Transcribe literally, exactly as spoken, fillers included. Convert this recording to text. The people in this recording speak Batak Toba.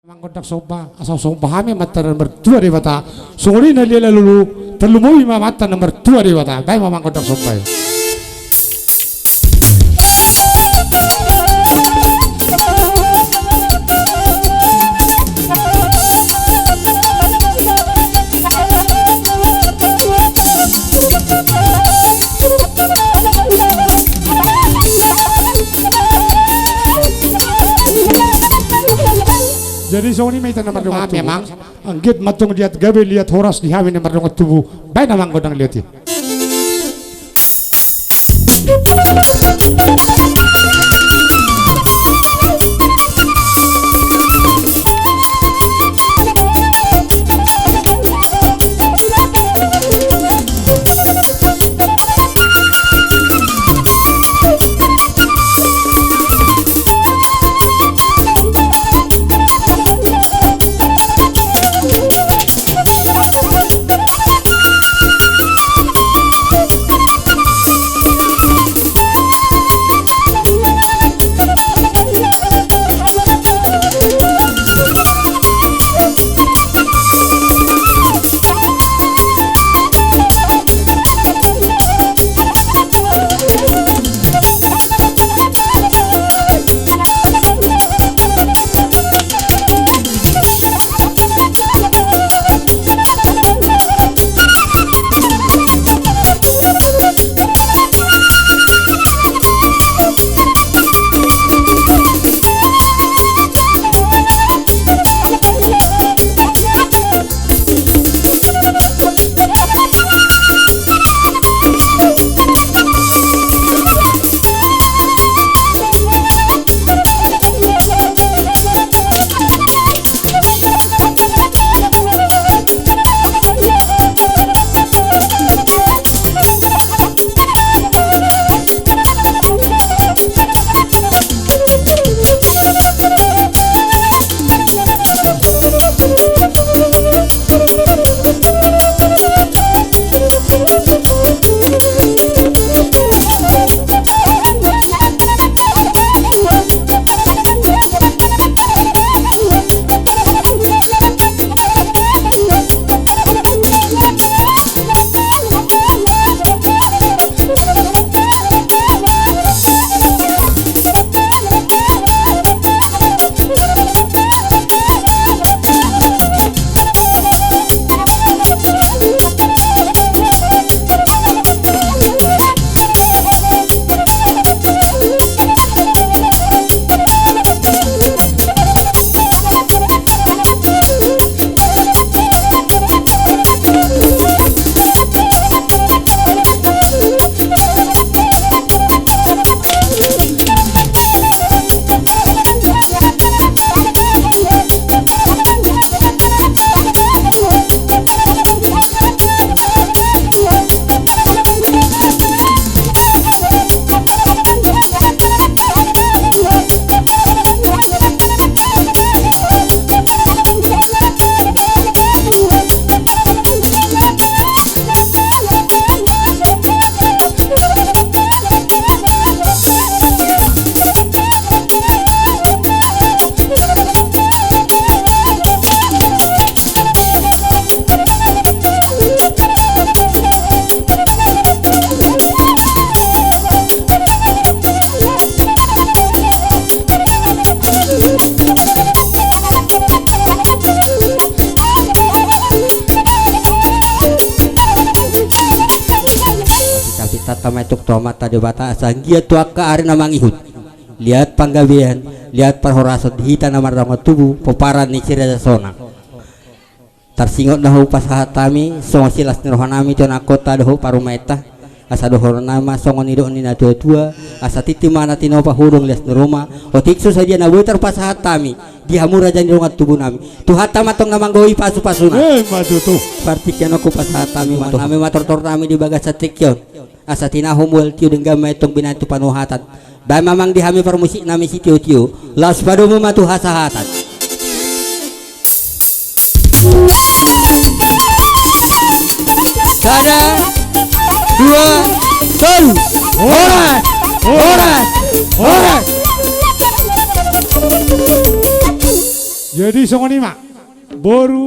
Manggondang somba, asa somba hami amanta na martua Debata. Songon i na leleng lulu, tarlumobi ma amanta na martua Debata. Baen ma manggondang somba i. Jadi songon i ma hita na mardongan tubu. Memang. Anggiat ma antong liat gabe, liat horas di hami na mardongan tubu. Baen ma manggondang liat i. Sipitapitanta ma antong tu Amanta Debata asa anggiat tu angka ari na mangihut, liat panggabean, liat parhorasan di hita na mardongan tubu pomparan ni Si Raja Sonang. Tarsingot na hupasahat hami songon silas ni rohanami tu anakkonta dohot parumaenta. Asa dohononnami ma songon nidok ni natuatua: Asa tintin ma na tinopa, hudong lias ni ruma. Otik so sadia na boi tarpasahat hami di hamu raja ni dongan tubunami, Tuhanta ma antong na manggohi pasupasuna. Emma tutu. Partingkian on hupasahat hami ma tortornami di bagasan tingki on. Asa tinahu mual tio, denggan ma antong binahen tu panuhatan. Baen ma amang di hami parmusiknami sitiotio, laos padomu ma tu hasahatan. Sada, dua, tolu. Horas, horas, horas. Jadi songon i ma. Boru